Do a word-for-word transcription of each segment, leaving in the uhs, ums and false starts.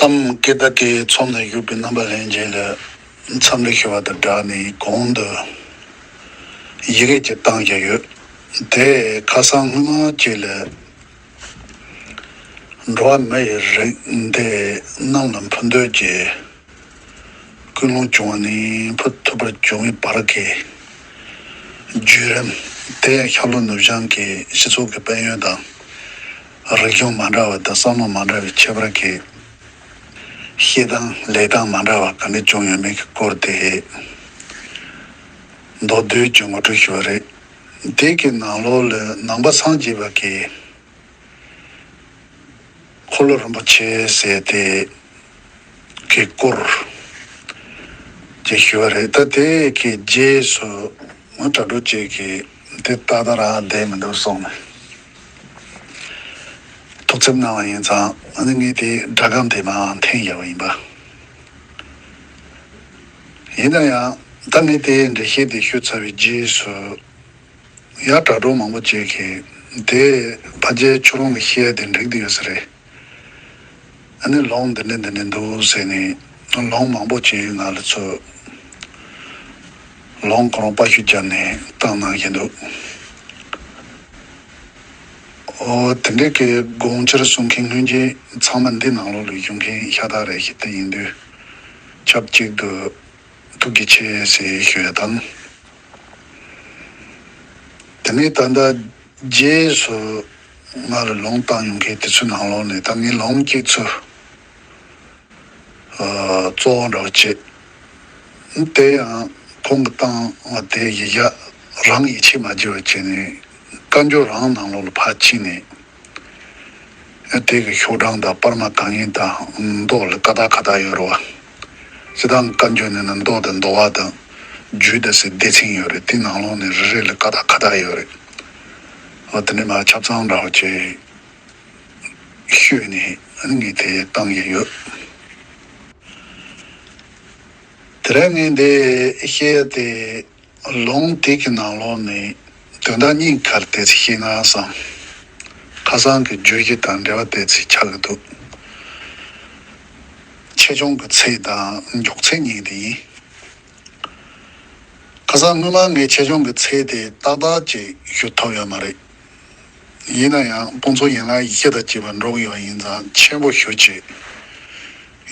ཨམ་སྐད་བརྡ་སྐད་ཚོམས་ནས་བཞུགས་པའི་རྣམ་པ་ལྷན་རྒྱས་ལ་འཚམས་འདྲི་ཞུ་བ་དང་སྦྲགས་ནས་གོང་དུ་ཡི་གེ་ཅིག་བཏང་བཞག་ཡོད། དེ་ཁ་སང་སྔོན་མ་ཅིག་ལ་འགྲོ་བ་མི་ཡི་རིགས་འདི་གནམ་ལ་འཕུར་འདོད་ཀྱི་ཀུན་སློང་བྱུང་བ་ནི་འཕུར་ཐུབ་པར་བྱུང་བའི་བར་གྱི་བརྒྱུད་རིམ། དེ་ཡང་ཤར་ལྷོ་ནུབ་བྱང་གི་སྤྱི་ཚོགས་ཀྱི་དཔལ་ཡོན་དང་། རིག་གཞུང་མ་འདྲ་བ་དང་བསམ་བློ་མ་འདྲ་བའི་ཁྱད་པར་གྱི་བཤད་སྟངས་ལས་སྟངས་མ་འདྲ་བ་ག་འདྲ་བྱུང་ཡོད་མེད་ཀྱི་སྐོར་དེ་མདོར་བསྡུས་ཀྱིས་ངོ་སྤྲོད་ཞུས་པ་རེད། དེ་གི་ནང་ལོགས་ལ་ནང་པ་སངས་རྒྱས་པ་གི་འཁོར་ལོ་རིན་པོ་ཆེ་ཟེར་དེ་གི་སྐོར་ཅིག་ཞུས་པ་རེད། ད་དེ་གི་རྗེས་སུ་ང་དྲ་གྲོགས་ཅིག་གིས་དེ་ཏག་ཏག་རང་བསྡད་མི་འདུག་གསུངས་ནས། ཐུགས་འཚབ་གནང་བ་ཡིན་ཙང་ཨ་ནི་ངས་དེ་སྒྲ་སྒམ་དེ་མར་འཐེན་བཞག་པ་ཡིན་པ། ཡིན་ན་ཡང་ད་ངས་དེ་འགྲེལ་བཤད་དེ་ཞུས་ཚར་བའི་རྗེས་སུ་ཡང་དྲ་གྲོགས་མང་པོ་ཅིག་གིས་དེ་ཕལ་ཆེར་ཁྱོད་རང་གི་བཤད་དེ་འགྲིག་བསྡད་ཡོད་ས་རེད། ཨ་ནི་ལུང་འདི་འདྲ་འདི་འདྲ་འདུག་ཟེར་ནས་ལུང་མང་པོ་ཅིག་ང་ལ་ཚུར་ལུང་ཁོ་རང་དཔར་བརྗོད་བརྒྱབ་ནས་བཏང་གནང་བཞིན་འདུག་ཨོ་དེ་འདྲའི་གི་དགོངས་འཆར་གསུང་མཁན་སྔོན་རྗེས་ཚང་མ་འདི་ནང་ལོགས་ལ་བཞུགས་མཁན་ཤ་སྟག་རེད་ཞེས་དེ་ཡིན་དུས་ཆབས་ཅིག་ཏུ་ཐུགས་རྗེ་ཆེ་ཟེར་ཞུ་ཡ་དང་། དེ་ནས་ད་ལྟ་རྗེས་སུ་ང་ལ་ལུང་བཏང་ཡོང་མཁན་དེ་ཚོའི་ནང་ལོགས་ནས་ད་ངས་ལུང་གཅིག་ཚོ་གཙོ་བོ་འདྲ་བོ་བྱེད། དེ་ཡང་ཁོང་གི་བཏང་བ་དེ་ཡི་ཡ་རང་ཡིད་ཆེས་མ་བྱེད་པ་བྱས་ནས་བཀའ་འགྱུར་རང་ནང་ལོགས་ལ་ཕར་ཕྱིན་ནས། དེ་གི་ཤོག་གྲངས་དང་པར་མ་གང་ཡིན་དང་མདོ་ལ་ཀ་དག་ཁ་དག་ཡོད་རེད་བ། སྤྱིར་བཏང་བཀའ་འགྱུར་ནི་ནི་མདོ་དང་འདོ་བ་དང་རྒྱུད་དང་ཟེར་སྡེ་ཚན་ཡོད་རེད། དེ་ནང་ལོགས་ནས་རེ་རེ་ལ་ཀ་དག་ཁ་དག་ཡོད་རེད་བ། དེ་ནས་མ་ཆ་ཚང་འདྲ་བོ་བྱས་ཤོད་ནས་ངས་དེ་བཏང་གི་ཡོད། དེ་རིང་ངས་འདི་བཤད་ཡ་དེ། ལུང་དེ་གི་ནང་ལོགས་ནས་དོན་དག་གཉིས་ཁར་དེ་ཚིག་བཤད་ན་བསམ། ཁ་སང་གི་བརྗོད་གཞི་དང་འབྲེལ་བ་དེ་ཚིག་ཆགས་ཀྱི་འདུག་ཆེ་ཆུང་གི་ཚད་དང་མགྱོགས་ཚད་གཉིས་དེ་ཡིན། ཁ་སང་སྔོན་མ་ངས་ཆེ་ཆུང་གི་ཚད་དེ་ཏག་ཏག་ཅིག་ཞུ་ཐུབ་ཡོད་མ་རེད། ཡིན་ན་ཡང་དཔུང་ཚོགས་ཡན་ལག་བཞི་དང་བཅས་པ་འགྲོ་གི་ཡོད་པ་ཡིན་ཙང་ཆེན་པོ་ཞུ་ཆེད་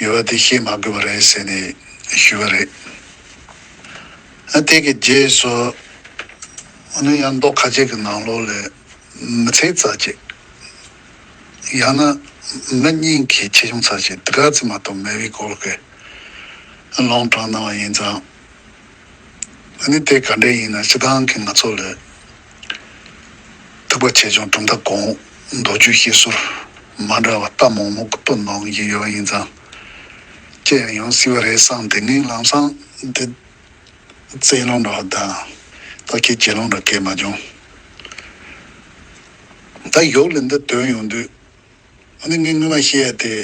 ཡོད་པ་དེ་བཤད་མ་དགོས་པ་རེད་ཟེར་ནས་ཞུས་པ་རེད། ཨ་དེ་གི་རྗེས་སུ་ཨ་ནི་ཡང་མདོ་ཁ་ཤས་ཀྱི་ནང་ལོགས་ལ་མི་ཚེ་རྩ་ཆེ་ཡང་ན་མི་གཉིས་ཀྱི་ཆེ་ཆུང་ཚ་ཆེ་དེ་ག་ཚོད་མ་གཏོགས་མེད་པའི་སྐོར་གྱི་ལུང་དྲངས་གནང་བ་ཡིན་ཙང་། ཨ་ནི་དེ་ག་འདྲ་ཡིན་ན་སྤྱིར་བཏང་གི་ང་ཚོ་ལ་ཐེག་པ་ཆེ་ཆུང་གྲུབ་མཐའ་གང་མདོ་རྒྱུད་བཤད་སྲོལ་མ་འདྲ་བ་ལྟ་མང་མང་གི་བཏོན་གནང་གི་ཡོད་པ་ཡིན་ཙང་ཅི་ཡང་ཡོང་སྲིད་པ་རེད་བསམ་དེ་ངས་ལམ་སང་འདི་རྩེད་ལུང་འདྲ་བ་དང་ད་ཁྱེད་བྱེད་ལུང་འདྲ་སྐད་མ་བྱུང་། ད་ཡོག་ལ་འདི་དོན་ཡོང་དུས། ཨ་ནི་ངས་སྔོན་མ་བཤད་ཡ་དེ།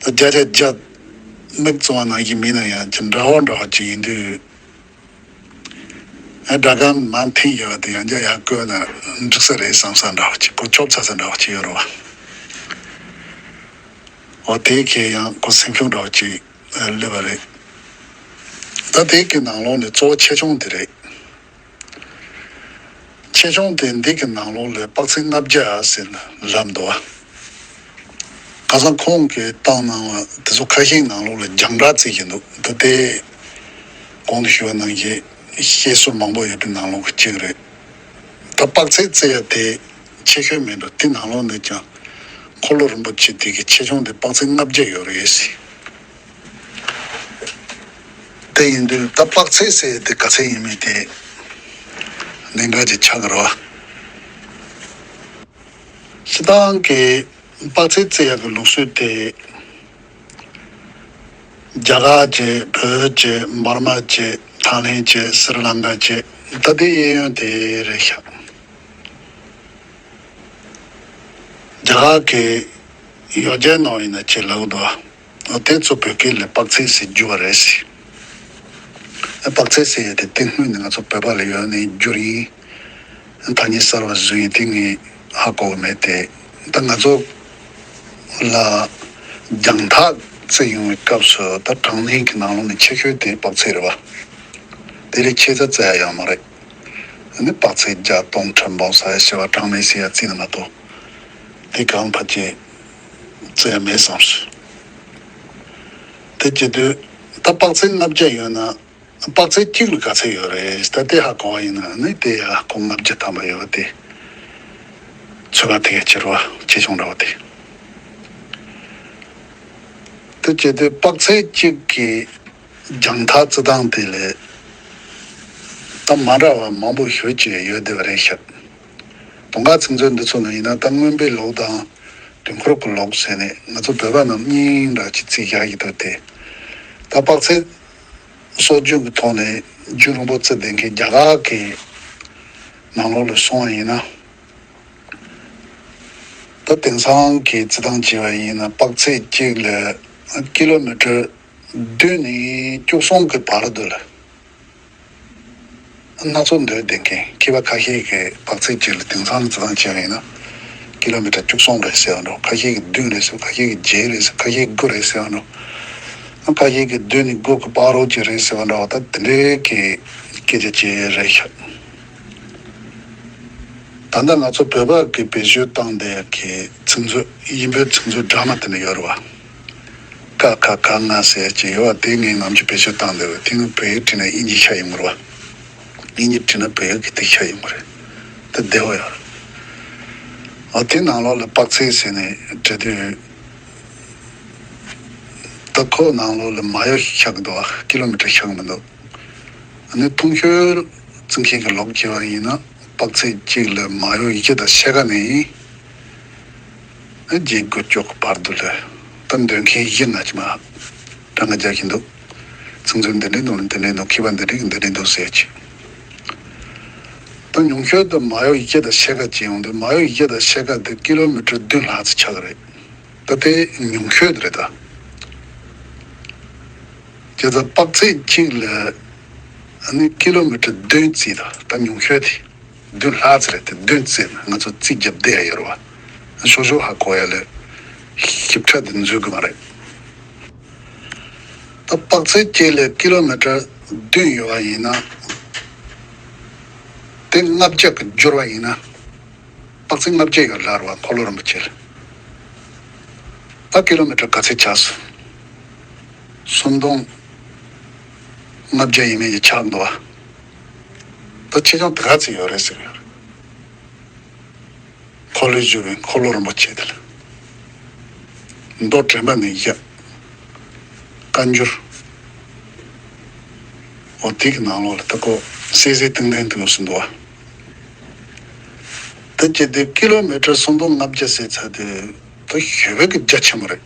ད་བརྒྱ་ཆ་བརྒྱ་མིག་བཙུམ་པ་ནང་བཞིན་མིན་ན་ཡང་ཅི་འདྲ་བོ་འདྲ་བོ་ཅིག་ཡིན་དུས། ཨ་སྒྲ་སྒམ་མར་འཐེན་ཡོད་པ་དེ་ཡང་བསྐྱར་ཡར་བཀོད་ན་འགྲིག་ས་རེད་བསམ་ས་འདྲ་བོ་ཅིག་གོ་ཆོད་ཚར་ས་འདྲ་བོ་ཅིག་ཡོད་རེད་བ། འོ་དེ་གས་ཡང་ཁོ་སེམས་ཤུགས་འདྲ་བོ་ཅིག་སླེབས་པ་རེད། ད་དེ་གི་ནང་ལོགས་ནས་གཙོ་བོ་ཆེ་ཆུང་དེ་རེད། ཆེ་ཆུང་དེ་འདི་གི་ནང་ལོགས་ལ་དཔག་ཚད་ལྔ་བརྒྱ་ཟེར་ལབ་འདུག་བ། ཁ་སང་ཁོང་གིས་བཏང་གནང་བ་དེ་ཚོ་ཁ་ཤས་ནང་ལོགས་ལ་རྒྱང་བསྒྲགས་བརྩི་བཞིན་འདུག་ད་དེ་གོང་དུ་ཞུས་པ་ནང་བཞིན་བཤད་སྲོལ་མང་པོ་ཡོད་པའི་ནང་ལོགས་ཀྱི་གཅིག་རེད། ད་དཔག་ཚད་བརྩི་ཡ་དེ་ཆེ་ཤོས་མིན་འགྲོ། དེ་ནང་ལོགས་ནས་ཀྱང་འཁོར་ལོ་རིན་པོ་ཆེ་དེ་གི་ཆེ་ཆུང་དེ་དཔག་ཚད་ལྔ་བརྒྱ་ཡོད་རེད་ཟེར། དེ་ཡིན་དུས་ད་དཔག་ཚད་ཟེར་དེ་ག་ཚད་ཡིན་མིན་དེ་གནད་འགག་ཅིག་ཆགས་ཀྱི་རེད་བ། སྤྱིར་བཏང་གི་དཔག་ཚད་བརྩི་ཡག་གི་ལུགས་སྲོལ་དེ་རྒྱ་གར་བྱས། བོད་བྱས། འབར་མ་བྱས། ཐའི་ལེན་བྱས། སི་རི་ལང་ཀ་བྱས། ད་ལྟའི་གཡས་གཡོན་དེ་རེད་ཤག་རྒྱ་གར་གི་ཡོ་བྱད་ནང་ཡིན་ན་ཅིག་ལབ་འདུག་བ། དེ་ཚོ་བོད་སྐད་ལ་དཔག་ཚད་ཟེར་རྒྱུ་བ་རེད་ཟེར། དཔག་ཚད་ཟེར་ཡ་དེ་དེ་སྔོན་ནས་ང་ཚོ་བོད་པ་ལ་ཡོད་ནས་བསྒྱུར་ཡིན། ཐ་སྙད་གསར་བ་བཟོས་ཡིན་དེ་ངས་ཧ་གོ་གི་མེད་དེ། ད་ང་ཚོ་ལ་ རྒྱང་ཐག་བརྩི་ཡོང་བའི་སྐབས་སུ་ད་གྲངས་ལས་ཀྱི་ནང་ལོགས་ནས་ཆེ་ཤོས་དེ་དཔག་ཚད་རེད་བ། དེ་ལས་ཆེ་ས་བརྩི་ཡ་ཡོད་མ་རེད། ཨ་ནི་དཔག་ཚད་བརྒྱ་སྟོང་ཁྲི་འབུམ་ས་ཡ་ཞེས་པ་གྲངས་ལས་ཟེར་ཡ་བརྩིས་ན་མ་གཏོགས། དེ་གང་ཕལ་ཆེར་བརྩི་ཡ་མེད་བསམ་སོང་། དེ་བྱེད་དུས་ད་དཔག་ཚད་ལྔ་བརྒྱ་ཡོད་ན། དཔག་ཚད་གཅིག་ལ་ག་ཚད་ཡོད་རེད། ད་དེ་ཧ་གོ་བ་ཡིན་ན་ནི་དེ་ཡ་ཁོ་ལྔ་བརྒྱ་ཐམ་པ་ཡོད་པ་དེ། ཚོད་དཔག་དེ་ག་ཆེ་རུ་བ་ཆེ་ཆུང་འདྲ་བ་དེ། དེ་བྱས་ཏེ་དཔག་ཚད་གཅིག་གི་རྒྱང་ཐག་བརྩི་སྟངས་དེ་ལས་ད་མ་འདྲ་བ་མང་པོ་ཞེ་ཅིག་ཡོད་བསྡད་པ་རེད་ཤག། དུང་དཀར་ཚིག་མཛོད་འདི་ཚོ་ནང་ཡིན་ན་ད་མངོན་པའི་ལུགས་དང་དུས་འཁོར་གྱི་ལུགས་ཟེར་ནས་ང་ཚོ་བོད་པ་རྣམས་གཉིས་འདྲ་ཅིག་བརྩི་བཞག་གི་འདུག་སྟེ། ད་དཔག་ཚད་སྲོལ་རྒྱུན་གྱི་ཐོག་ནས་རྒྱུན་རིང་པོ་བརྩི་བསྡད་མཁན་རྒྱ་གར་གྱི་ནང་ལོགས་ལ་སོང་བ་ཡིན་ན། ད་དེང་སང་གི་བརྩི་སྟངས་བྱས་པ་ཡིན་ན་དཔག་ཚད་གཅིག་ལ་ཀི་ལོ་མི་ཊར་བདུན་ནས་བཅུ་གསུམ་གྱི་བར་དུ་ལ། སྣ་ཚོགས་འདོད་ལྡན་མཁན་མཁས་པ་ཁ་ཤས་ཀྱིས་དཔག་ཚད་གཅིག་ལ་དེང་སང་བརྩི་སྟངས་བྱས་པ་ཡིན་ན་ཀི་ལོ་མི་ཊར་བཅུ་གསུམ་རེད་ཟེར་བ་འདྲ། ཁ་ཤས་ཀྱིས་བདུན་རེད་ཟེར། ཁ་ཤས་ཀྱིས་བརྒྱད་རེད་ཟེར། ཁ་ཤས་ཀྱིས་དགུ་རེད་ཟེར་བ་འདྲ། ཁ་ཤས་ཀྱིས་བདུན་ནས་དགུ་གི་བར་རོ་ཅིག་རེད་ཟེར་བ་འདྲ་བ། ད་དེ་འདྲའི་གི་སྐད་ཆ་ཅིག་རེད་ཤག། ད་ལྟ་ང་ཚོ་བོད་པ་གི་བེད་སྤྱོད་བཏང་བསྡད་ཀྱི་ཚིག་མཛོད། དབྱིན་བོད་ཚིག་མཛོད་འདྲ་མ་དེ་འདྲ་ཡོད་རེད་བ། ཀ་ཁ་ག་ང་ཟེར་ཅིག་ཡོད་བ། དེ་ངས་ནམ་རྒྱུན་བེད་སྤྱོད་བཏང་བསྡད་པ། དེ་ནི་བོད་ཡིག་བྲིས་ན་དབྱིན་ཇི་ཤ་ཡོང་གི་རེད་བ། དབྱིན་ཇི་བྲིས་ན་བོད་ཡིག་གི་དེ་ཤ་ཡོང་གི་རེད། དེ་བདེ་བོ་ཡོད་རེད། ཨ་དེ་ནང་ལོགས་ལ་དཔག་ཚད་ཟེར་ནས་བྲིས་དུས། ད་ཁོ་ནང་ལོགས་ལ་མ་ཡོ་ཤག་འདུག་བ། ཀི་ལོ་མི་ཊར་ཤག་མི་འདུག། ཨ་ནི་ཐུང་ཤོས་བརྩི་མཁན་གྱི་ལུགས་བྱས་པ་ཡིན་ན་དཔག་ཚད་གཅིག་ལ་མ་ཡོ་བཞི་དང་ཕྱེད་ཀ་ནས་ཨ་བརྒྱད་དགུ་བཅུ་གི་བར་དུ་ལ་ད་འདོད་མཁན་བཞི་ན་ཅི་མ་གྲངས་ཀ་རྒྱག་གིན་འདུག། ཚིག་མཛོད་འདི་འདྲའི་འདུག། འདི་འདྲའི་འདུག། མཁས་པ་འདི་འདྲའི་འདི་འདྲའི་འདུག་ཟེར་གྱི། ད་ཉུང་ཤོས་དུ་མ་ཡོ་བཞི་དང་ཕྱེད་ཀ་བྱས་ཡོང་དུས། མ་ཡོ་བཞི་དང་ཕྱེད་ཀ་དེ་ཀི་ལོ་མི་ཊར་བདུན་ལྷག་ཙམ་ཆགས་ཀྱི་རེད། ད་དེ་ཉུང་ཤོས་དེ་རེད་ད། བྱས་ཙང་དཔག་ཚད་གཅིག་ལ་ཨ་ནི་ཀི་ལོ་མི་ཊར་བདུན་བརྩིས་དང་། ད་ཉུང་ཤོས་དེ་བདུན་ལྷག་ཙམ་རེད་དེ། བདུན་བརྩིས་ན་ང་ཚོ་རྩིས་རྒྱབ་བསྡད་ཡ་ཡོད་རེད་བ། ཤོག་ཤོག་ཧ་གོ་ཡ་ལ་ཞིབ་ཕྲ་དེ་འཛུལ་གི་མ་རེད། ད་དཔག་ཚད་གཅིག་ལ་ཀི་ལོ་མི་ཊར་བདུན་ཡོད་པ་ཡིན་ན། དེ་ལྔ་བརྒྱ་གི་བསྒྱུར་བ་ཡིན་ན། དཔག་ཚད་ལྔ་བརྒྱ་ཡོད་ལབ་རེད་བ། འཁོར་ལོ་རིན་པོ་ཆེ་ལ། ད་ཀི་ལོ་མི་ཊར་ག་ཚད་ཆགས་སོང་། སུམ་སྟོང་ལྔ་བརྒྱ་ཡས་མས་ཀྱི་ཆགས་འདུག་བ། ད་ཆེ་ཆུང་དེ་ག་ཚད་ཡོད་རེད་ཟེར་གི་ཡོད་རེད། འཁོར་ལོས་སྒྱུར་བའི་འཁོར་ལོ་རིན་པོ་ཆེ་དེ་ལ། མདོ་དྲན་པ་ནས་བཞག། བཀའ་འགྱུར། འོ་དེ་གི་ནང་ལོགས་ལ་ད་ཁོ་གསལ་གསལ་ཏན་ཏན་དུ་ཡོང་ཟིན་འདུག་བ། ད་ཅི་སྟེ་ཀི་ལོ་མི་ཊར་སུམ་སྟོང་ལྔ་བརྒྱ་ཟེར་ཚར་དུས་ད་ཞེ་པོ་གི་རྒྱ་ཆེན་པོ་རེད།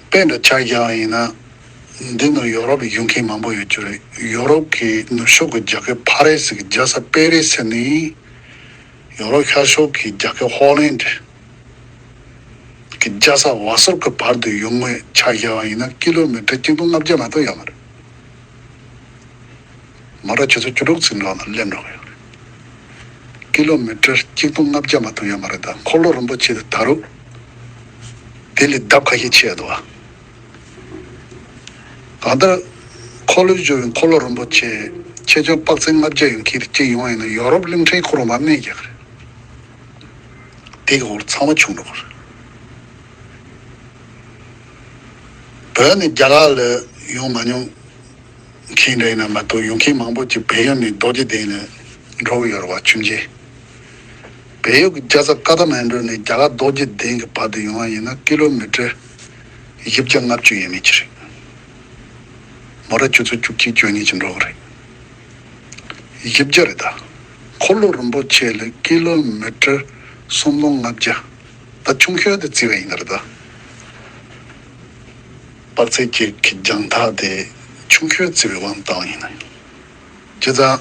དཔེ་འདྲ་ཆ་བཞག་པ་ཡིན་ན། འདི་ནང་ཡོ་རོབ་ཡོང་མཁན་མང་པོ་ཡོད་རྒྱུ་རེད། ཡོ་རོབ་ཀྱི་ནུབ་ཕྱོགས་ཀྱི་རྒྱལ་ཁབ་ཕ་རི་སི་གི་རྒྱལ་ས་པེ་རི་སི་ནས། ཡོ་རོབ་ཤར་ཕྱོགས་ཀྱི་རྒྱལ་ཁབ་ཧོ་ལན་གྱི་རྒྱལ་ས་ཝར་སོ་གི་བར་དུ་ཡོང་བའི་ཆ་བཞག་པ་ཡིན་ན་ཀི་ལོ་མི་ཊར་གཅིག་སྟོང་ལྔ་བརྒྱ་མ་གཏོགས་ཡོད་མ་རེད། མོ་ཊ་ཆུ་ཚོད་བཅུ་དྲུག་ཙམ་འགྲོ་ན་སླེབས་འགྲོ་གི་ཡོད་རེད། ཀི་ལོ་མི་ཊར་གཅིག་སྟོང་ལྔ་བརྒྱ་མ་གཏོགས་ཡོད་མ་རེད། ད་འཁོར་ལོ་རིན་པོ་ཆེ་དེ་ད་རུང་དེ་ལས་ལྡབ་ཁ་ཤས་ཆེ་འདུག་བ། གང་ལྟར་འཁོར་ལོས་སྒྱུར་བའི་འཁོར་ལོ་རིན་པོ་ཆེ་ཆེ་ཆུང་དཔག་ཚད་ལྔ་བརྒྱ་ཡོད་མཁན་དེ་གཅིག་ཡོང་བ་ཡིན་ན་ཡོ་རོབ་གླིང་ཕྲན་ཁོ་རང་མར་གནས་རྒྱག་གི་རེད། དེ་གི་འོག་ཚང་མ་ཆུང་འགྲོ་གི་རེད། བོད་ནས་རྒྱ་གར་ལ་ཡོང་མ་མྱོང་མཁན་འདྲ་ཡིན་ན་མ་གཏོགས་ཡོང་མཁན་མང་པོ་ཅིག་བལ་ཡུལ་ནས་རྡོ་རྗེ་གདན་ལ་འགྲོ་གི་ཡོད་རེད་བ། ཆུང་ཆེ། བལ་ཡུལ་གྱི་རྒྱལ་ས་ཀ་ཐ་མན་ཌུ་ནས་རྒྱ་གར་རྡོ་རྗེ་གདན་གྱི་བར་དུ་ཡོང་བ་ཡིན་ན་ཀི་ལོ་མི་ཊར་བཞི་བརྒྱ་ལྔ་བཅུ་ཡས་མས་ཅིག་རེད། མོ་ཊ་ཆུ་ཚོད་བཅུ་གཅིག་བཅུ་གཉིས་ཅིག་འགྲོ་གི་རེད། བཞི་བརྒྱ་རེད་ད། འཁོར་ལོ་རིན་པོ་ཆེ་ལ་ཀི་ལོ་མི་ཊར་སུམ་སྟོང་ལྔ་བརྒྱ། ད་ཆུང་ཤོས་དེ་བརྩི་བ་ཡིན་ན་རེད་ད། དཔག་ཚད་གཅིག་གི་རྒྱང་ཐག་དེ་ཆུང་ཤོས་བརྩི་བའི་དབང་བཏང་ཡིན་ན། བྱས་ཙང་།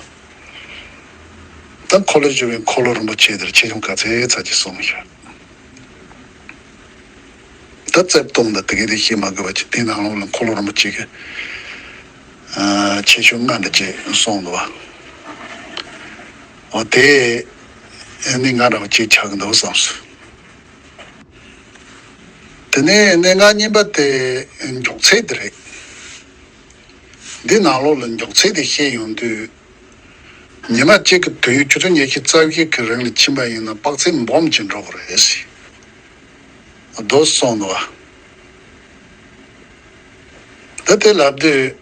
ད་འཁོར་ལོས་སྒྱུར་བའི་འཁོར་ལོ་རིན་པོ་ཆེ་དེར་ཆེ་ཆུང་ག་ཚད་ཚད་ཅིག་གསུངས་ཡོད། ད་རྩིབས་སྟོང་དང་དེ་གའི་དེ་བཤད་མ་དགོས་པ་ཅིག། དེའི་ནང་ལོགས་ལ་འཁོར་ལོ་རིན་པོ་ཆེ་གི་ཨ་ཆེ་ཆུང་ལྔ་འདྲ་ཅིག་གསུངས་འདུག་བ། འོ་དེ་ནི་ང་འདྲ་བ་ཅིག་ཆགས་ཀྱི་འདུག་བསམས་སོང་། དེ་ནས་གནད་འགག་གཉིས་པ་དེ་མགྱོགས་ཚད་དེ་རེད། འདི་ནང་ལོགས་ལ་མགྱོགས་ཚད་དེ་བཤད་ཡོང་དུས། ཉི་མ་གཅིག་གི་དུས་ཡུན་ཆུ་ཚོད་ཉི་ཤུ་རྩ་བཞི་གི་རིང་ལ་ཕྱིན་པ་ཡིན་ན་དཔག་ཚད་སྦོམ་ཅིག་འགྲོ་གི་རེད་ཟེར། རྡོ་སོང་འདུག་བ། ད་དེ་ལབ་དུས་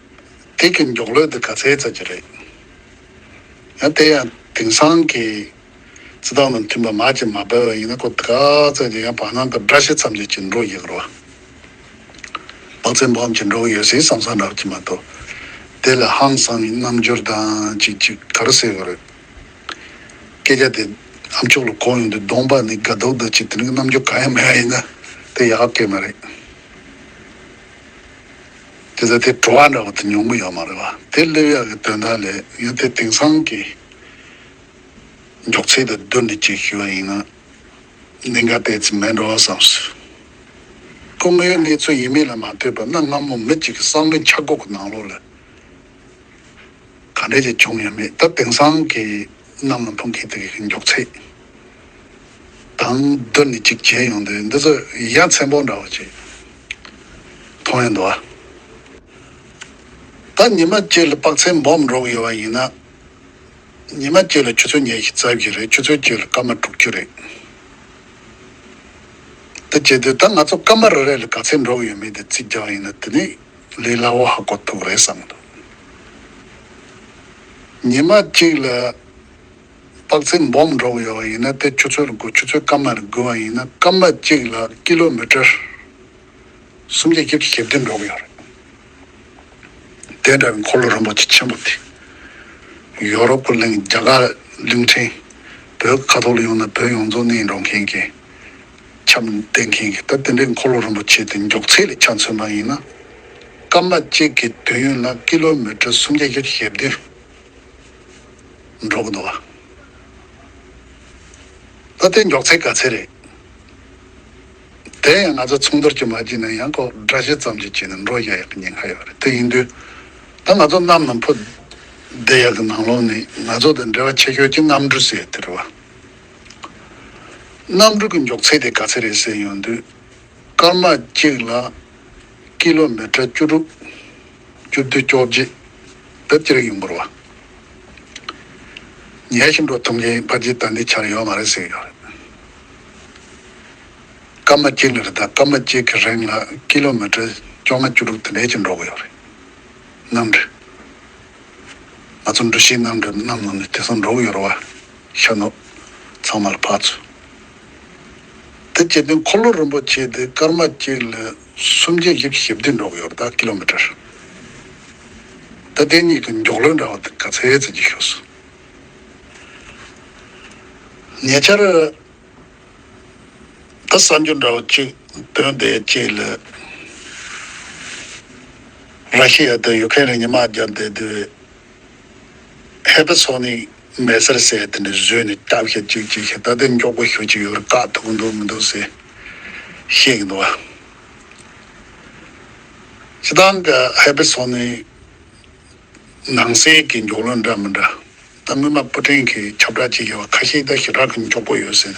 དེ་གི་མགྱོགས་ལོས་དེ་ག་ཚད་ཙམ་ཅིག་རེད། ཡང་དེ་ཡང་དེང་སང་གི་རྩི་ཐང་དང་མཐུན་པ་མ་ཅིག་མ་འབད་བ་ཡིན་ན་ཁོ་དེ་ག་ཚད་ཅིག་ཡང་བར་སྣང་དང་འདྲ་ཤས་ཙམ་ཅིག་ཅིག་འགྲོ་ཡི་གི་རེད་བ། དཔག་ཚད་སྦོམ་ཅིག་འགྲོ་གི་ཡོད་ཟེར་བསམ་བསམ་འདྲ་བ་ཅིག་མ་གཏོགས། དེ་ལ་ཧང་སང་བའི་རྣམ་འགྱུར་དང་ཅིག་ཅིག་ག་རེ་ཟེར་དགོས་རེད། སྐད་ཆ་དེ་ཨ་མཆོག་ལ་གོ་ཡོང་དུས་གདོང་པ་ནི་དགའ་སྡུག་དང་ཅིག་དེ་རིང་རྣམ་འགྱུར་གང་ཡང་མེད་པ་ཡིན་ན་དེ་ཡག་གི་མ་རེད། དེ་ཚོ་དེ་བྲོ་བ་འདྲ་བོ་དེ་མྱོང་གི་ཡོད་མ་རེད་བ། དེ་སླེབས་ཡག་གི་དོན་དག་ལས་ཡང་དེ་དེང་སང་གི་མགྱོགས་ཚད་དང་བསྡུར་ནས་ཅིག་ཞུ་བ་ཡིན་ན་གནད་འགག་ཏོག་ཙམ་མེད་འགྲོ་བསམ་སོང་། སྐུ་ངོའི་གནས་ཚུལ་ཡིན་མིན་ལ་མ་ལྟོས་པར་གནའ་སྔ་མོ་མི་གཅིག་གི་བསམ་བློའི་འཆར་སྒོ་གི་ནང་ལོགས་ལ་ག་འདྲ་ཅིག་བྱུང་ཡོད་མེད། ད་དེང་སང་གི་གནམ་ལ་འཕུར་མཁན་དེ་གི་མགྱོགས་ཚད་དང་བསྡུར་ནས་ཅིག་བྱས་ཡོང་དུས་འདི་ཚོ་ཡ་མཚན་པོ་འདྲ་བོ་ཅིག་མཐོང་ཡོང་འདུག་བ། ད་ཉི་མ་གཅིག་ལ་དཔག་ཚད་སྦོམ་འགྲོ་གི་ཡོད་པ་ཡིན་ན། ཉི་མ་གཅིག་ལ་ཆུ་ཚོད་ཉི་ཤུ་རྩ་བཞི་རེད། ཆུ་ཚོད་གཅིག་ལ་སྐར་མ་དྲུག་ཅུ་རེད། དེ་བྱེད་དུས་ད་ང་ཚོ་སྐར་མ་རེ་རེ་ལ་ག་ཚད་འགྲོ་གི་ཡོད་མེད་དེ་རྩིས་རྒྱག་པ་ཡིན་ན་དེ་ནི་ལས་སླ་བོ་ཧ་གོ་ཐུབ་རེད་བསམ་གི་འདུག་ཉི་མ་གཅིག་ལ་དཔག་ཚད་སྦོམ་འགྲོ་གི་ཡོད་པ་ཡིན་ན་དེ་ཆུ་ཚོད་ལ་བགོས། ཆུ་ཚོད་སྐར་མ་ལ་བགོས་པ་ཡིན་ན་སྐར་མ་གཅིག་ལ་ཀི་ལོ་མི་ཊར་སུམ་བརྒྱ་བཞི་བཅུ་ཞེ་བདུན་འགྲོ་གི་ཡོད་རེད། དེ་འདྲ་བའི་འཁོར་ལོ་རིན་པོ་ཆེ་ཆེན་པོ་དེ། ཡོ་རོབ་ཀྱི་གླིང་། རྒྱ་གར་གླིང་ཕྲན། བོད་ཁ་ཐོག་ལ་ཡོང་ན་བོད་ཡོངས་རྫོགས་གནས་འགྲོ་མཁན་གྱི་ཁྱབ་བསྡད་མཁན་གྱི་ད་དེ་འདྲའི་འཁོར་ལོ་རིན་པོ་ཆེ་དེ་མགྱོགས་ཚད་ལ་ཆ་མཚོན་པ་ཡིན་ན། སྐར་མ་གཅིག་གི་དུས་ཡུན་ལ་ཀི་ལོ་མི་ཊར་སུམ་བརྒྱ་བཞི་བཅུ་ཞེ་བདུན་འགྲོ་གི་འདུག་བ། ད་དེ་མགྱོགས་ཚད་ག་ཚད་རེད། དེ་ཡང་ང་ཚོ་མཚུངས་བསྡུར་གྱི་མ་བྱས་ན་ཡང་ཁོ་འདྲ་བཤད་ཙམ་ཞིག་བྱས་ནས་འགྲོ་ཡ་ཡག་གི་ཉེན་ཁ་ཡོད་རེད། དེ་ཡིན་དུས་ད་ང་ཚོ་གནམ་ནང་འཕུར་བསྡད་ཡག་གི་ནང་ལོགས་ནས་ང་ཚོ་དང་འབྲེལ་བ་ཆེ་ཤོས་ཀྱི་གནམ་གྲུ་ཟེར་དེ་རེད་བ། གནམ་གྲུ་གི་མགྱོགས་ཚད་དེ་ག་ཚད་རེད་ཟེར་ཡོང་དུས་སྐར་མ་གཅིག་ལ་ཀི་ལོ་མི་ཊར་བཅུ་དྲུག་བཅུ་བདུན། བཅོ་བརྒྱད་དེ་ཅི་རིགས་ཡོང་གི་རེད་བ། ཉལ་ཞིང་འགྲོ་ཐུབ་མཁན་ཕལ་ཆེར་ད་ལྟའི་ཆར་ཡོད་མ་རེད་ཟེར་གྱི་ཡོད་རེད། སྐར་མ་གཅིག་ལ་རེད། ད་སྐར་མ་གཅིག་གི་རིང་ལ་ཀི་ལོ་མི་ཊར་བཅོ་ལྔ་བཅུ་དྲུག་དེ་འདྲས་ཅིག་འགྲོ་གི་ཡོད་རེད། གནམ་གྲུ། ང་ཚོ་འགྲུལ་བཞུད་གནམ་གྲུ་གནམ་ནང་ནས་དེང་སང་འགྲོ་གི་ཡོད་རེད་བ། ཤར་ནུབ་ཚང་མ་ལ་ཕར་ཚུར། དེ་བྱེད་དུས་འཁོར་ལོ་རིན་པོ་ཆེ་དེ་སྐར་མ་གཅིག་ལ་སུམ་བརྒྱ་བཞི་བཅུ་ཞེ་བདུན་འགྲོ་གི་ཡོད་རེད། ད་ཀི་ལོ་མི་ཊར། ད་དེ་གཉིས་ཀྱི་མགྱོགས་ལོས་འདྲ་བ་དེ་ག་ཚད་ཙམ་ཅིག་ཤོད་སོང་། ཉེ་ཆར་ད་གསར་འགྱུར་འདྲ་བོ་གཅིག་ཐོན་བསྡད་ཅིག་ལ། ར་ཤི་ཡ་དང་ཡུ་ཁེ་རན་ལ་ཉི་མ་བརྒྱབ་བསྡད་དུས། ཧེ་པེ་སོ་ནིག་མེ་སར་ཟེར་དེ་འདྲ་བཟོས་ནས་སྟབས་ཤ་གཅིག་གཅིག་ཤ་ད་དེ་མགྱོགས་པོ་ཤོད་ཀྱི་ཡོད་རེད། བཀག་ཐུབ་ཀྱི་འདུག་མི་འདུག་ཟེར་བཤད་ཀྱི་འདུག་བ། སྤྱིར་བཏང་གི་ཧེ་པེ་སོ་ནིག་ནང་གསེས་ཀྱི་མགྱོགས་ལོས་འདྲ་མི་འདྲ། ད་སྔོན་མ་ཕུ་ཀྲིན་གྱི་ཁྱབ་བསྒྲགས་བྱེད་ཀྱི་ཡོད་པ་ཁ་ཤས་ད་ཞེ་དྲག་གི་མགྱོགས་པོ་ཡོད་ཟེར་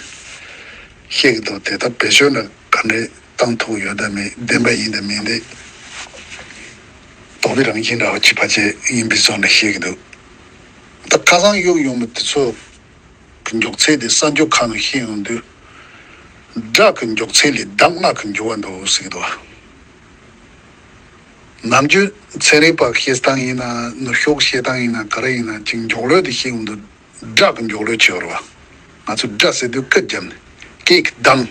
བཤད་ཀྱི་འདུག་དེ་ད་བེད་སྤྱོད་ལ་ག་འདྲས་བཏང་ཐུབ་ཡོད་དམ་མེད། བདེན་པ་ཡིན་དམ་མིན་དེ་དོགས་པའི་རང་བཞིན་འདྲ་བ་ཅིག་ཕལ་ཆེར་ཡིན་པའི་བཟོ་འདྲ་བཤད་ཀྱི་འདུག་ད་ཁ་སང་གཡུག་ཡོང་མི་དེ་ཚོ་གི་མགྱོགས་ཚད་དེ་གསར་འགྱུར་ཁག་ནང་བཤད་ཡོང་དུས། སྒྲ་གི་མགྱོགས་ཚད་ལས་ལྡབ་ལྔ་གི་མགྱོགས་པ་འདུག་ཟེར་གྱི་འདུག་ནམ་རྒྱུན་ཚན་རིག་པ་བཤད་སྟངས་ཡིན་ན་ནུབ་ཕྱོགས་བཤད་སྟངས་ཡིན་ན་ག་རེ་ཡིན་ན་ཅིག་མགྱོགས་ལོས་དེ་བཤད་ཡོང་དུས་སྒྲ་གི་མགྱོགས་ལོས་བྱེད་པ་རེད་བ། ང་ཚོས་སྒྲ་ཟེར་དུས་སྐད་བརྒྱབ་ནས་སྐད་ཀྱི་གདངས།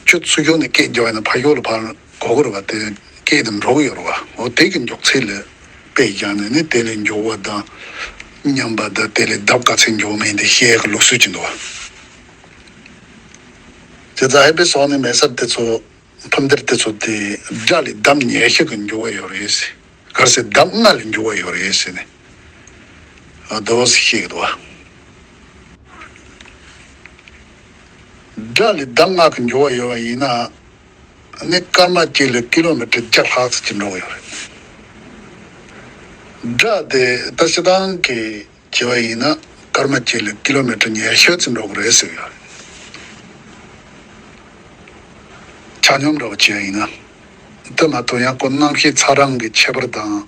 ཁྱོད་ཚུར་ཕྱོགས་ནས་སྐད་རྒྱག་ཡིན་ན་ཕར་ཕྱོགས་ལ་ཕར་གོ་གི་རེད་བ། དེ་སྐད་དེ་འགྲོ་གི་ཡོད་རེད་བ། འོ་དེ་གི་མགྱོགས་ཚད་ལ་དཔེ་བཞག་ནས་ནི་དེ་ལས་མགྱོགས་པ་དང་མཉམ་པ་དང་དེ་ལས་ལྡབ་ག་ཚད་མགྱོགས་མིན་དེ་བཤད་ཡག་གི་ལུགས་སྲོལ་ཅིག་འདུག་བ། དེ་ཙང་ཧེ་པེ་སོ་ནིག་མེ་སར་དེ་ཚོ་འཕུར་མདེལ་དེ་ཚོ་དེ་སྒྲ་ལས་ལྡབ་ཉི་ཤུ་གི་མགྱོགས་པ་ཡོད་རེད་ཟེར། ག་རེ་ཟེར། ལྡབ་ལྔ་ལས་མགྱོགས་པ་ཡོད་རེད་ཟེར་ནས་ཨ་དོ་ཟེར་བཤད་གི་འདུག་བ། སྒྲ་ལས་ལྡབ་ལྔ་གི་མགྱོགས་པ་ཡོད་པ་ཡིན་ན། ནི་སྐར་མ་གཅིག་ལ་ཀི་ལོ་མི་ཊར་བརྒྱ་ལྷག་ཙམ་ཅིག་འགྲོ་གི་ཡོད་རེད། སྒྲ་དེ་ད་སྤྱིར་བཏང་གི་བྱས་པ་ཡིན་ན་སྐར་མ་གཅིག་ལ་ཀི་ལོ་མི་ཊར་ཉི་ཤུ་ཙམ་འགྲོ་གི་རེད་ཟེར་གི་ཡོད་རེད། ཆ་སྙོམས་འདྲ་བོ་བྱས་ཡིན་ན། དེ་མ་གཏོགས་ཡང་ཁོ་རྣམ་ཤེས་ཚ་གྲང་གི་ཁྱད་པར་དང་།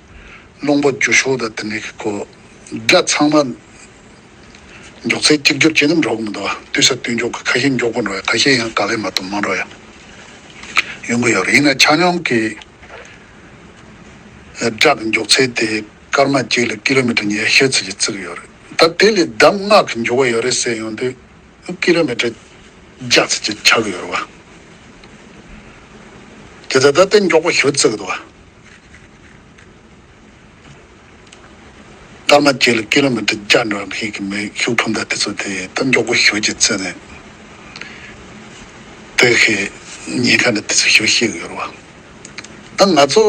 རླུང་པོ་རྒྱུ་ཤུགས་དང་དེ་འདྲའི་གི་ཁོ་སྒྲ་ཚང་མ་མགྱོགས་ཚད་གཅིག་གྱུར་བྱས་ན་འགྲོ་གི་མི་འདུག་བ། དུས་ས་དུས་མགྱོགས་ཀྱི་ཁ་ཤས་མགྱོགས་པོ་འགྲོ་ཡ། ཁ་ཤས་ཡང་ག་ལེ་མ་གཏོགས་མ་འགྲོ་ཡ་ཡོང་གི་ཡོད་རེད། ཡིན་ན་ཆ་སྙོམས་ཀྱི་སྒྲ་གི་མགྱོགས་ཚད་དེ་སྐར་མ་གཅིག་ལ་ཀི་ལོ་མི་ཊར་ཉི་ཤུ་ཙམ་ཅིག་བརྩི་གི་ཡོད་རེད། ད་དེ་ལས་ལྡབ་ལྔ་གི་མགྱོགས་པོ་ཡོད་རེད་ཟེར་ཡོང་དུས། ཀི་ལོ་མི་ཊར་བརྒྱ་ཙམ་ཅིག་ཆགས་ཀྱི་ཡོད་རེད་བ། དེ་ལྟར་ད་ལྟའི་མགྱོགས་པོ་ཞེ་པོ་བརྩི་གི་འདུག་བ། སྐར་མ་གཅིག་ལ་ཀི་ལོ་མི་ཊར་བརྒྱ་འགྲོ་མཁན་གྱི་མི་ཤུགས་འཕྲོད་བསྟར་དེ་ཚོ་དེ་ད་མགྱོགས་པོ་ཞེ་པོ་ཅིག་བརྩིས་ནས། དེ་ཤེས་ཉེན་ཁ་འདི་དེ་ཚོ་ཞེ་པོ་ཤེས་ཀྱི་ཡོད་རེད་བ། ད་ང་ཚོ་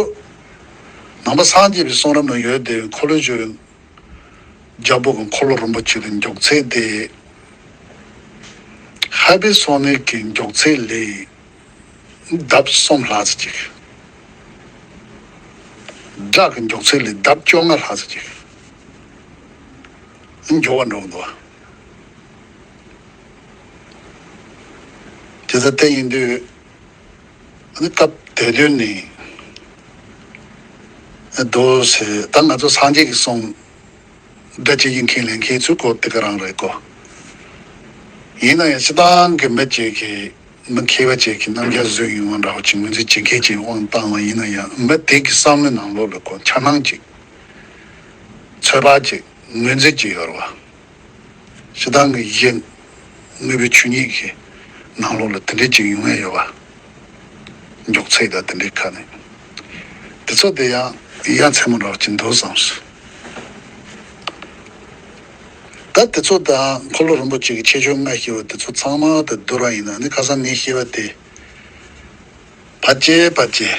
ནང་པ་སངས་རྒྱས་པའི་གསུང་རབ་ནང་ཡོད་དེ། འཁོར་ལོས་སྒྱུར་བའི་རྒྱལ་པོ་གི་འཁོར་ལོ་རིན་པོ་ཆེ་དེ་མགྱོགས་ཚད་དེ། ཧའི་པར་སོ་ནིག་གི་མགྱོགས་ཚད་ལས་ལྡབ་གསུམ་ལྷག་ཙམ་ཅིག་སྒྲ་གི་མགྱོགས་ཚད་ལས་ལྡབ་བཅོ་ལྔ་ལྷག་ཙམ་ཅིག་མགྱོགས་པ་འགྲོ་གི་འདུག་བ། དེ་ལྟར་བལྟས་ཡིན་དུས། ཨ་ནི་སྐབས་དེ་དུས་ནས་འདུག་ཟེར། ད་ང་ཚོ་སངས་རྒྱས་ཀྱི་གསུང་སྒྲ་ཅིག་ཡིན་མཁན་ལེན་མཁན་ཚོའི་སྐོར་དེ་ག་རང་རེད་གོ། ཡིན་ན་ཡང་སྤྱིར་བཏང་གི་མི་གཅིག་གིས། མི་མཁས་པ་ཅིག་གིས་རྣམ་རྒྱལ་བཟོས་ཡོང་བ་འདྲ་བོ་ཅིག་ངོས་འཛིན་བྱེད་མཁན་ཅིག་དབང་བཏང་བ་ཡིན་ན་ཡང་། མི་དེ་གི་བསམ་བློའི་ནང་ལོགས་ལ་ཁོ་འཆར་སྣང་ཅིག་ཚོད་དཔག་ཅིག་ངོས་འཛིན་ཅིག་ཡོད་རེད་བ། སྤྱིར་བཏང་གི་གཞི་དངོས་པོའི་ཆོས་ཉིད་ཀྱི་ནང་ལོགས་ལ་དེ་འདྲས་ཅིག་ཡོང་ཡས་ཡོད་པ། མགྱོགས་ཚད་དང་དེ་འདྲའི་ཁ་ནས། དེ་ཚོ་དེ་ཡང་ཡ་མཚན་མོ་འདྲ་བ་ཅིག་འདུག་བསམ་སོང་། ད་དེ་ཚོ་དང་འཁོར་ལོ་རིན་པོ་ཆེ་གི་ཁྱད་ཆོས་ལྔ་ཞེས་པ་དེ་ཚོ་ཚང་མ་དང་བསྡུར་བ་ཡིན་ན་ནི། ཁ་སང་ངས་བཤད་པ་དེ་ཕལ་ཆེར་ཕལ་ཆེར་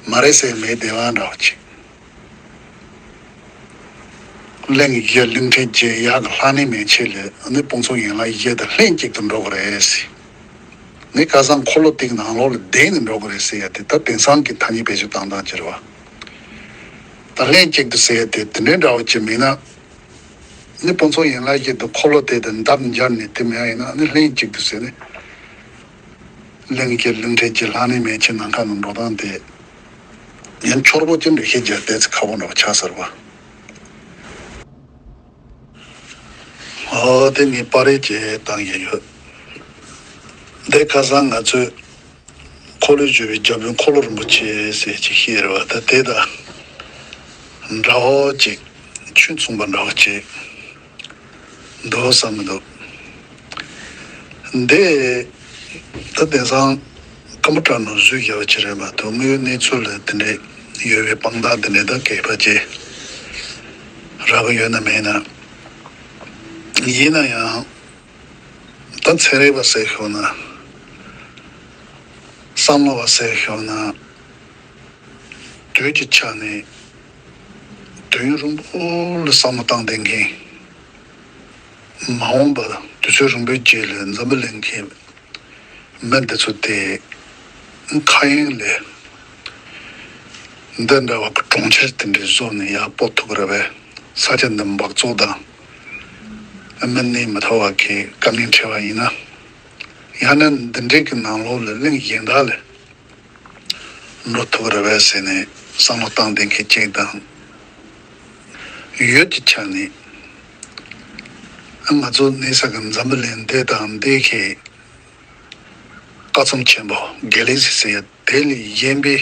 མ་རེད་ཟེར་མེད་བདེ་བ་འདྲ་བ་ཅིག་གླིང་བཞི་གླིང་ཕྲན་བརྒྱད་ཡག་གི་ལྷ་གནས་མན་ཆད་ལས་ནི་དཔུང་ཚོགས་ཡན་ལག་བཞི་དང་ལྷན་ཅིག་ཏུ་འགྲོ་གི་རེད་ཟེར། ནི་ཁ་སང་འཁོར་ལོ་དེའི་ནང་ལོགས་ལ་བསྡད་ནས་འགྲོ་གི་རེད་ཟེར་ཡ་དེ་ད་དེང་སང་གི་ཐ་སྙད་བེད་སྤྱོད་བཏང་སྟངས་ཅིག་རེད་བ། ད་ལྷན་ཅིག་ཏུ་ཟེར་ཡ་དེ་དེ་འདྲའི་འདྲ་བོ་ཅིག་མིན་ན། ནི་དཔུང་ཚོགས་ཡན་ལག་བཞི་དང་འཁོར་ལོ་དེ་དང་འདབས་འབྱར་ནས་དེ་མེད་ཡ་ཡིན་ན་ནི་ལྷན་ཅིག་ཏུ་ཟེར་ནས། གླིང་བཞི་གླིང་ཕྲན་བརྒྱད་ལྷ་གནས་མན་ཆད་ནང་ཁ་ནང་འགྲོ་སྟངས་དེ། ཡང་འཁྱོར་པོ་ཅན་འགྲེལ་བཤད་རྒྱག་ཏོག་ཙམ་ཁག་པོ་འདྲ་བོ་ཆགས་ཚར་བ། ཨོ་དེ་ངས་པར་རིས་ཅིག་བཏང་བཞིན་ཡོད། འདི་ཁ་སང་ང་ཚོས་འཁོར་ལོས་སྒྱུར་བའི་རྒྱལ་པོའི་འཁོར་ལོ་རིན་པོ་ཆེ་ཟེར་ཅིག་བཤད་རེད་བ། ད་དེ་དང་འདྲ་བོ་ཅིག་ཆོས་མཚུངས་པ་འདྲ་བོ་ཅིག་འདུག་བསམ་གྱི་འདུག་འདི་ད་དེང་སང་ཀམ་པུ་ཊར་ནང་བཟོས་བཞག་པ་ཅིག་རེད་མ་གཏོགས། དངོས་ཡོད་གནས་ཚུལ་ལ་དེ་འདྲའི་ཡོད་པའི་དཔང་རྟགས་དེ་འདྲའི་ད་གས་ཕལ་ཆེར་རག་གི་ཡོད་ན་མེད་ན། ཡིན་ན་ཡང་ད་ཚན་རིག་པ་ཟེར་ཤོག་ན། བསམ་བློ་བ་ཟེར་ཤོག་ན། དུས་ཀྱི་ཆ་ནས་དུས་ཡུན་རིང་པོ་ལ་བསམ་བློ་བཏང་བསྡད་མཁན། མ་འོངས་པ་དུས་ཚོད་རིང་པོའི་རྗེས་ལ་འཛམ་བུ་གླིང་གི་མི་འདི་ཚོ་དེ་མཁའ་དབྱིངས་ལས་འདི་འདྲ་བ་གི་གྲོང་ཁྱེར་དེ་འདྲའི་བཟོ་ནས་ཡར་སྤོ་ཐུབ་ཀྱི་རེད་པས། ས་ཆ་འདི་འབག་བཙོག་དང་མི་གནས་མི་ཐུབ་པ་གི་དཀའ་ངལ་འཕྲད་པ་ཡིན་ན། ཡང་ན་འདི་འདྲའི་གི་ནང་ལོགས་ལ་གླིང་གཞན་དག་ལ་འགྲོ་ཐུབ་རེད་པས་ཟེར་ནས་བསམ་བློ་བཏང་བསྡད་མཁན་གཅིག་དང་། ཡུལ་གྱི་ཆ་ནས་ང་ཚོ་གནས་ས་གི་འཛམ་བུ་གླིང་འདི་དང་འདི་གི་སྐར་ཚོམ་ཆེན་པོ་གེ་ལེག་སི་ཟེར་ཡ་དེ་ལས་གཞན་པའི་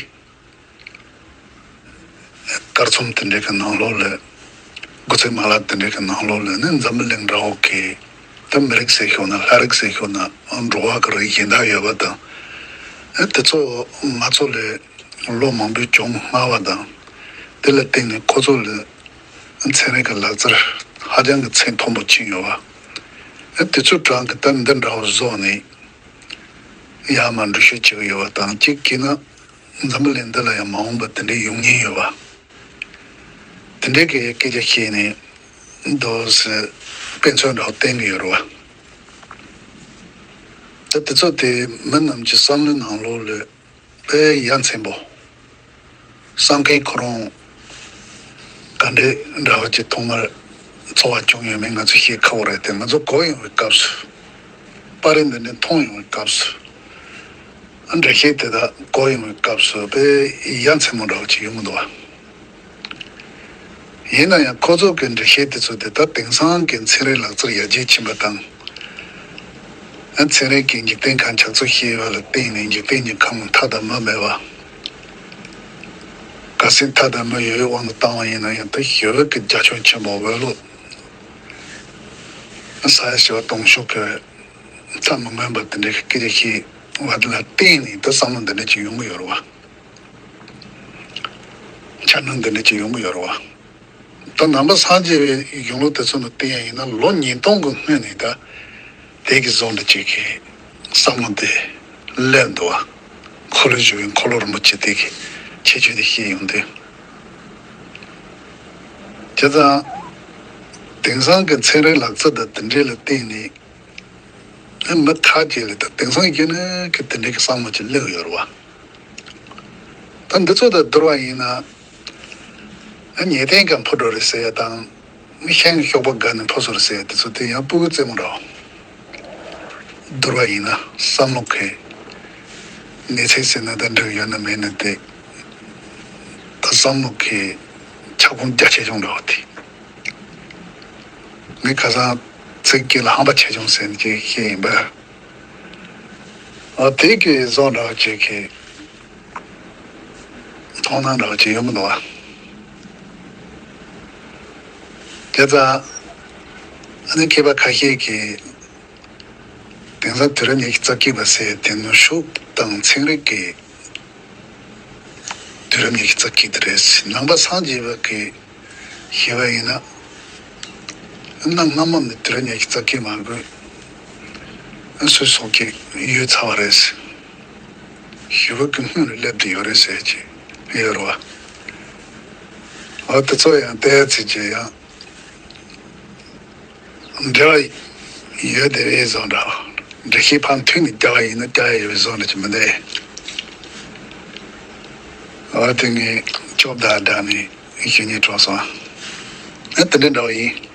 སྐར་ཚོམ་དེ་འདྲའི་གི་ནང་ལོགས་ལ། སྒོ་ཚད་མ་ལག་དེ་འདྲའི་གི་ནང་ལོགས་ལ་ནི་འཛམ་བུ་གླིང་འདྲ་བོ་གི། ད་མི་རིགས་ཟེར་ཤོག་ན། ལྷ་རིགས་ཟེར་ཤོག་ན། འགྲོ་བ་གི་རིགས་གཞན་དག་ཡོད་པ་དང་། ཨ་དེ་ཚོ་ང་ཚོ་ལས་ལོ་མང་པོའི་གྱོང་སྔ་བ་དང་། དེ་ལ་བརྟེན་ནས་ཁོ་ཚོ་ལ་ཚན་རིག་གི་ལག་རྩལ་ཧ་ཅང་གི་ཚད་མཐོན་པོ་ཕྱིན་ཡོད་པ། ཨ་དེ་ཚོའི་གྲས་ཀྱི་ད་འདི་འདྲ་བོ་བཟོ་ནས་ཡར་མར་འགྲུལ་བཞུད་བྱེད་ཀྱི་ཡོད་པ་དང་གཅིག་བྱས་ན། འཛམ་བུ་གླིང་འདི་ལ་ཡང་མ་འོངས་པ་དེ་འདྲའི་ཡོང་ཉེན་ཡོད་པ། དེ་འདྲའི་གི་སྐད་ཆ་བཤད་ནས་འདུག་སེ་དཔེ་མཚོན་འདྲ་བོ་བསྟན་གྱི་ཡོད་རེད་བ། ད་དེ་ཚོ་དེ་མི་རྣམས་ཀྱི་བསམ་བློའི་ནང་ལོགས་ལ་དཔེ་ཡ་མཚན་པོ། བསམ་མཁན་ཁོ་རང་ག་འདྲའི་འདྲ་བོ་ཅིག་ཐོག་མར་ཚོར་བ་བྱུང་ཡོད་མེད་ང་ཚོས་བཤད་ཁག་པོ་རེད་དེ། ང་ཚོ་གོ་ཡོང་བའི་སྐབས་སུ། པར་རིས་འདི་འདྲ་མཐོང་ཡོང་བའི་སྐབས་སུ། འགྲེལ་བཤད་དེ་དག་གོ་ཡོང་བའི་སྐབས་སུ་དཔེ་ཡ་མཚན་མོ་འདྲ་བོ་ཅིག་ཡོང་གི་འདུག་བ། ཡིན་ན་ཡང་ཁོ་ཚོ་གི་འགྲེལ་བཤད་དེ་ཚོ་དེ་ད་དེང་སང་གི་ཚན་རིག་ལག་རྩལ་ཡར་རྒྱས་ཕྱིན་པ་དང་། ཚན་རིག་གི་འཇིག་རྟེན་ཁམས་ཆགས་ཚུལ་ཤེས་པ་ལ་བརྟེན་ནས་འཇིག་རྟེན་གྱི་ཁམས་མཐའ་དང་མུ་མེད་པ། གལ་སྲིད་མཐའ་དང་མུ་ཡོད་པའི་དབང་དུ་བཏང་བ་ཡིན་ན་ཡང་ད་ཞི་བའི་གི་རྒྱ་ཁྱོན་ཆེན་པོ་འོད་ལོ། ས་ཡ་བྱེ་བ་སྟོང་ཕྲག་གི་མཐའ་མི་མངོན་པ་དེ་འདྲའི་སྐད་ཆ་བཤད་པ་དེ་ལ་བརྟེན་ནས་ད་བསམ་བློ་འདི་འདྲ་ཅིག་ཡོང་གི་ཡོད་རེད་བ། འཆར་སྣང་འདི་འདྲ་ཅིག་ཡོང་གི་ཡོད་རེད་བ། ད་ནང་པ་སངས་རྒྱས་པའི་གཞུང་ལུགས་དེ་ཚོ་ནང་བལྟས་ཡ་ཡིན་ན་ལོ་ཉིས་སྟོང་གི་སྔོན་ནས་ད་དེ་གི་བཟོ་འདྲ་ཅིག་གི་བསམ་བློ་དེ་སླེབས་འདུག་བ། འཁོར་ལོ་བཞུགས་པའི་འཁོར་ལོ་རིན་པོ་ཆེ་དེ་གི་ཁྱད་ཆོས་དེ་བཤད་ཡོང་དུས། བྱས་ཙང་། དེང་སང་གི་ཚན་རིག་ལག་རྩལ་དང་དེ་འདྲའི་ལ་བརྟེན་ནས། མི་ཁ་ཅིག་ལ་ད་དེང་སང་ཡིན་ན་གི་དེ་འདྲའི་གི་བསམ་བློ་ཅིག་སླེབས་ཡོད་རེད་བ། ད་འདི་ཚོ་དང་བསྡུར་བ་ཡིན་ན། ཉེ་དན་གང་ཕོ་འགྲོ་རེད་ཟེར་ཡ་དང་། ཤིང་གི་གཤོག་པ་འགག་ནས་ཕོ་སོ་རེད་ཟེར་ཡ་དེ་ཚོ་དེ་ཡང་སྤུ་གུ་རྩེད་མོ་འདྲ་བ། བསྡུར་བ་ཡིན་ན་བསམ་བློ་གི་གནས་ཚད་ཟེར་ན་ད་འགྲིག་ཡོད་ན་མེད་ན་དེ། ད་བསམ་བློ་གི་ཁྱབ་ཁོངས་རྒྱ་ཆེ་ཆུང་འདྲ་བ་དེ། ངས་ཁ་སང་ཚིག་གི་ལ་ཧམ་པ་ཆེ་ཆུང་ཟེར་ནས་ཅིག་བཤད་ཡིན་པ། ཨ་དེ་གི་བཟོ་འདྲ་བ་ཅིག་གི་མཐོང་སྣང་འདྲ་བ་ཅིག་ཡོང་གི་འདུག་བ། དེ་ཙང་། ཨ་ནི་མཁས་པ་ཁ་ཤས་ཀྱིས་དེང་སང་དུས་རབས་ཉི་ཤུ་རྩ་གཅིག་པ་ཟེར་དེ་ནོར་ཤུགས་དང་ཚན་རིག་གི་དུས་རབས་ཉི་ཤུ་རྩ་གཅིག་དེ་རེད། ནང་པ་སངས་རྒྱས་པ་གི་ཞེས་པ་ཡིན་ན། གནའ་སྔ་མོ་ནས་དུས་རབས་ཉི་ཤུ་རྩ་གཅིག་མ་དགོས། སུ་སོགས་ཀྱི་ཡོད་ཚར་བ་རེད། ཞི་བ་གི་སྔོན་ལ་སླེབས་བསྡད་ཡོད་རེད་ཟེར་གྱི་ཡོད་རེད་བ། འོ་དེ་ཚོ་ཡང་བལྟས་ཚེ་ཅི་ཡང་། འབྲེལ་བ་ཡོད་བསྡད་པའི་བཟོ་འདྲ། འགྲེལ་བཤད་ཕར་མཐུད་ནས་རྒྱག་པ་ཡིན་ན་རྒྱག་ཡ་ཡོད་པའི་བཟོ་འདྲ་ཅིག་མི་འདུག་འོ་དེ་ངས་སྐྱོབ་བརྡར་བརྡར་ནས་ཞུ་སྙིང་བྲོ་སོང་། ཨ་དེ་འདྲ་འདྲ་བ་ཡིན།